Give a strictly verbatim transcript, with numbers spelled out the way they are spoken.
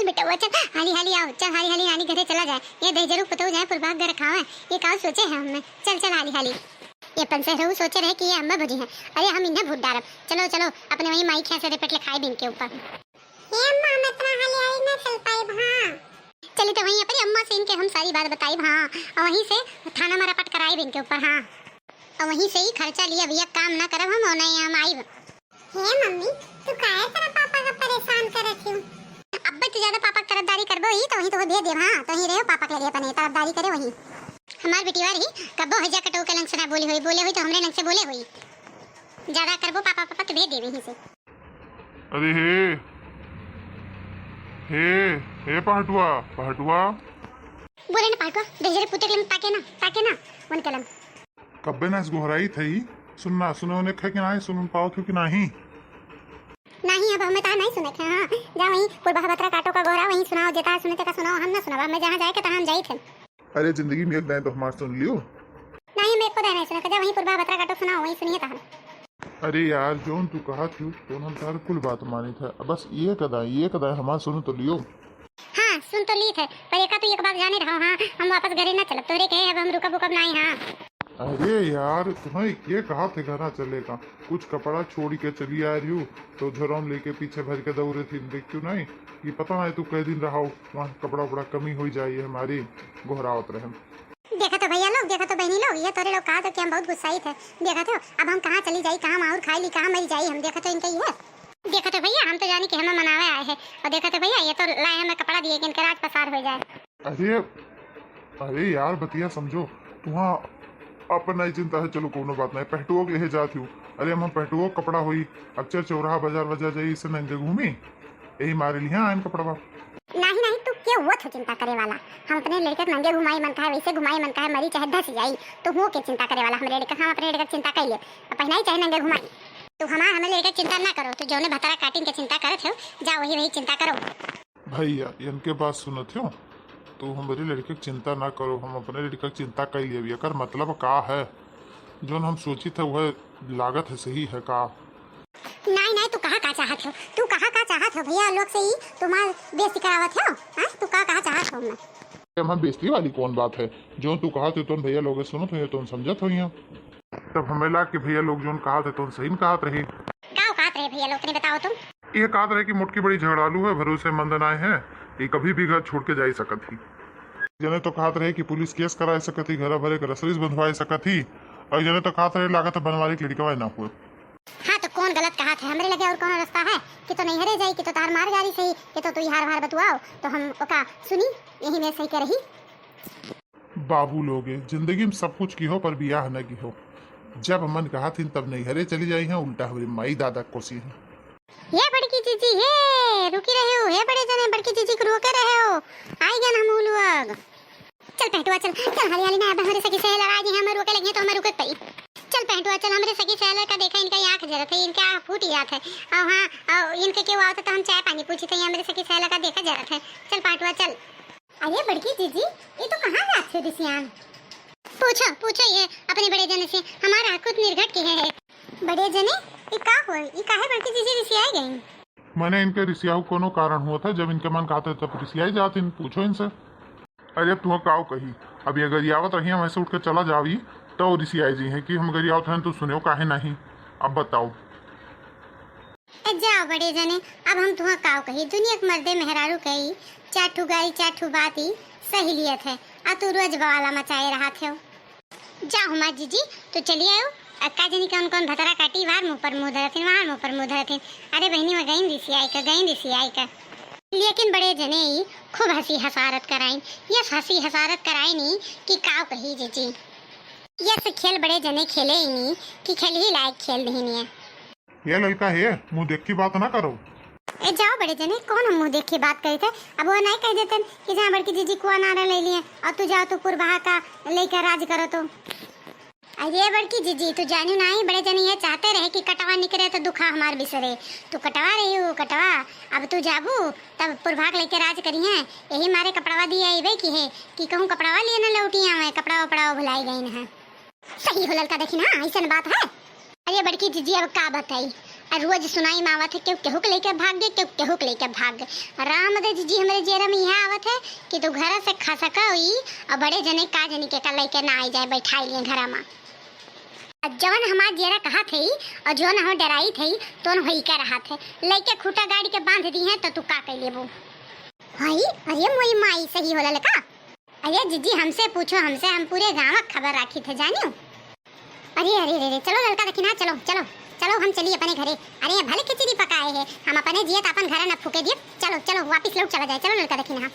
बेटवा चल, हाली हाली आओ, चल हाली हाली नानी घरे चला जाए। ये दहिजरू पतोह जाए पुरबा घर खावे, ये का सोचे है हमें। चल चल हाली हाली। ये पंसेहरऊ सोचे रहे कि ये अम्मा भुजी हैं, अरे हम इन्हें भूत डारब। चलो चलो, अपने वहीं माई खिया से रेपट ले खाए बिन के ऊपर। हे अम्मा, हम इतना हाली हाली ना चल पाइब, हाँ। चली तो वहीं अपनी अम्मा से इनके हम सारी बात बताइब, हाँ, और वहीं से थाना में रपट कराइब इनके ऊपर, हाँ। और वहीं से ही खर्चा लिया भैया, काम ना करब हम और नहीं हम आइब। हे मम्मी, तू काहे सारा पापा का परेशान करत हूँ? अब तो ज्यादा पापा की तरफदारी करबो ही तो वहीं तो भेज देब, हाँ, तो वहीं रहो पापा के लगे अपने तरफदारी करे वहीं। हमार बिटिया रही, कब्बो हजा कटो के लंग से ना बोली हुई, बोले हुई तो हमरे लंग से बोले हुई। ज्यादा करबो पापा, पापा तो भेज देब यहीं से। अरे हे, हे, हे पहटुआ, पहटुआ। बोले ना पहटुआ, देख जरे पुते के लंग ताके ना, ताके ना, उनके लंग। कब्बे ना इस गोहराई थई, सुनना, सुने उन्हें खे कि नाही, सुन पावत हो कि नाही? नाही, अब हमें तार नाही सुने खे, हाँ। जा वहीं पुरबा बतरा काटो का गोहरा, वहीं सुनाओ, जेता सुने ते का सुनाओ, हम ना सुनाब, हमें जहाँ जाए के तहाँ हम जाई थे। अरे जिंदगी में एक दाएं तो हमार सुन लियो। नाही, हमें एको दाएं नाही सुने खे, जा वहीं पुरबा बतरा काटो सुनाओ, वहीं सुनिए तहाँ। अरे यार, जौन तू कहत हूँ, तौन हम तार कुल बात मानित है। अब बस एक दाएं, एक दाएं हमार सुन तो लियो। हाँ, सुन तो लीत है, पर एका तू एक बात जाने रहो, हाँ, हम वापस घरे ना चलब, तोरे कहे अब हम रुकब उकब नाही, हाँ। अरे यार, तुम्हें के कहा थे घरा चले का? कुछ कपड़ा छोड़ के चली आ रही हूँ, तो झोरम लेके पीछे भर के दौड़े थी, देख क्यों नहीं? ये पता नहीं तू कै दिन रहा हो, वहाँ कपड़ा उपड़ा कमी हो जाए हमारी, गोहरावत रहे। देखा तो भैया लोग, देखा तो बहनी लोग, ये तोरे लोग कहा था कि हम बहुत गुस्साई थे। देखा तो अब हम कहाँ चली जाई, कहाँ माहुर खाई ली, कहाँ मरी जाई हम। देखा तो इनका ये है। देखा तो भैया, हम तो जानी कि हमें मनावे आए हैं, और देखा तो भैया, ये तो लाए हमें कपड़ा दिए कि इनके राज पसार हो जाए। अरे, अरे यार, बतिया समझो, तुहाँ अपन नहीं चिंता है, चलो कोनो बात नहीं, पहटुओ के लेहे जात हूँ। अरे हम, हम पहटुओ कपड़ा होई, अब चल चौराहा बाजार बाजार जाई, इससे नंगे घूमी, यही मारे लिहा आयन कपड़वा। नाही नाही, तू के हुआ था चिंता करे वाला? हम अपने लड़के के नंगे घुमाई मन का है, वैसे घुमाई मन का है, मरी चाहे धस जाई, तो हुआ के चिंता करे वाला? हमरे लड़के, हम अपने लड़के के चिंता कर ले, अब पहनाई चाहे नंगे घुमाई। तू हमार, हमें लड़के के चिंता ना करो, तू जौने भतरा काटिन के चिंता करत हो, जा वही वही चिंता करो। भैया, इनके बात सुनत हो, तो हमरे लड़के के चिंता ना करो, हम अपने लड़के के चिंता कर लिए। एकर मतलब का है? जौन हम सोचित है, वह लागत है सही है का? नाही, नाही, तू कहा का चाहत हो? तू कहा का चाहत हो? भैया लोग से ही तुम्हार बेइज्जती करावत हो? हाँ, तू का कहा चाहत हो हमने? हम बेइज्जती वाली कौन बात है? जौन तू कहत हो, तौन भैया लोग सुनत हो, तौन समझत हो यहाँ। तब हमें लाग कि भैया लोग जौन कहत है, तौन सही न कहत रही। का कहत रहे भैया लोग, तनी बताओ तुम। ये कहत रहे कि मोटकी बड़ी झगड़ालू है, भरोसेमंद नाय है, ये कभी भी घर छोड़ के जा ही सकत ही। जने तो कहत रहे कि पुलिस केस करा सकत ही, घर भरे के रसरीस बंधवा सकत ही, और जने तो कहत रहे लागत है बनवारी के लड़कवा ना हुए। हाँ, तो कौन गलत कहत है? हमरे लगे और कौन रास्ता है कि तो नैहरे जाई, कि तो तार मार गारी सही, कि तो तू हार हार बतुआओ, तो हम ओका सुनी, यही में सही के रही। बाबू लोगे, जिंदगी में सब कुछ किहो, पर बियाह न किहो। जब मन कहत हिन, तब नैहरे चली जाई हैं, उल्टा हमरे माई दादा कोसी हैं। हे बड़की जीजी, हे, रुकी रहे हो, हे बड़े जने, बड़की जीजी को रोके रहे हो, आई गन हम लोग। चल पहटुआ, चल, चल हाली हाली ना, अब हमरे सखी सहेलर आ गई, हमें रोके लगी तो हमें रुके पई। चल पहटुआ, चल, हमरे सखी सहेलर का देखा, इनका आँख जरत है, इनका आँख फूट जात है। और हाँ, और इनके केहू आवत है तो हम चाय पानी पूछी थे, हमरे सखी सहेलर का देखा जरत है। चल पहटुआ, चल। अरे बड़की जीजी, ये तो कहाँ जात हो रिसियान? पूछो, पूछो ये अपने बड़े जने से, हमारा खुद निर्घट के है। बड़े जने, ये का होय? ये काहे बड़की जीजी रिसियाए गई? मने इनके रिसियाऊ कोनो कारण हुआ था, जब इनके मन कहते तब रिसियाई जात इन, पूछो इनसे। अरे अब तुहा काव कही, अब ये गरियावत रही, हम ऐसे उठ के चला जावी, तो रिसियाई जी हैं कि हम गरियावत हैं, तू सुनो काहे नहीं? अब बताओ। ए जाओ बड़े जने, अब हम तुहा काव कही, दुनिया के मर्दे मेहरारू कही, चार ठू गारी, चार ठू बात ही सही लियत है, आ तू रोज बवाला मचाए रहत हो। जा हुमा जीजी, तो चली आयो। अक्का जनी कौन कौन भतरा काटी, वार मुँह पर मुँह धरथिन, वार मुँह पर मुँह धरथिन। अरे बहनी, मैं गईन रिसियाई का, गईन रिसियाई का। लेकिन बड़े जने ई खूब हँसी हसारत कराइन, यस हँसी हसारत कराइन ई कि काव कही जीजी। यस खेल बड़े जने खेले ही नी कि खेल ही लायक खेल नहीं है। हे ललका हे, मुँह देखी बात ना करो। ए जाओ बड़े जने, कौन हम मुँह देखी बात करी थे? अब वो नहीं कह देते कि जहाँ बड़की जीजी कुआ नारा ले लिए और तू जाओ, तू पुरबहा का लेकर राज करो तो। अरे बड़की जीजी, तू जानू नहीं, बड़े जने ये चाहते रहे कि कटवा निकरे तो दुखा हमार बिसरे। तू कटवा रही हो, कटवा। अब तू जाबू, तब पुरभाग लेके राज करी है। यही मारे कपड़वा दिए अइबे की है कि कहूँ कपड़वा लिए न लौटी आवे, कपड़ा उपड़ा भुलाई गई न है। सही हो ललका, देखी ना, ऐसन बात है। अरे बड़की जीजी, अब का बताई, और रोज सुनाई में आवत है, केहू केहू के लेके भाग गए, केहू केहू के लेके भाग गए। राम दे जी, हमरे जियरा में यह आवत है कि तू घर से खसका हुई और बड़े जने का जनी के का लेके ना आई जाए, बैठाई लिए घरा में। और जवन हमार जियरा कहा थे और जवन हम डराई थे, तो होई का रहा थे, लेके खूटा गाड़ी के बांध दी है, तो तू का कर लेबू? हाय, अरे मोरी माई, सही होला लका। अरे जिज्जी, हमसे पूछो, हमसे, हम पूरे गाँव क खबर राखी थे, जानियो। अरे, अरे, अरे, अरे, चलो ललका दखिनहा, चलो, चलो, चलो, हम चली अपने घरे। अरे, भले खिचड़ी पकाए है, हम अपने जियत अपन घर न फूके दिए। चलो, चलो, वापिस लौट चला जाए, चलो ललका दखिनहा।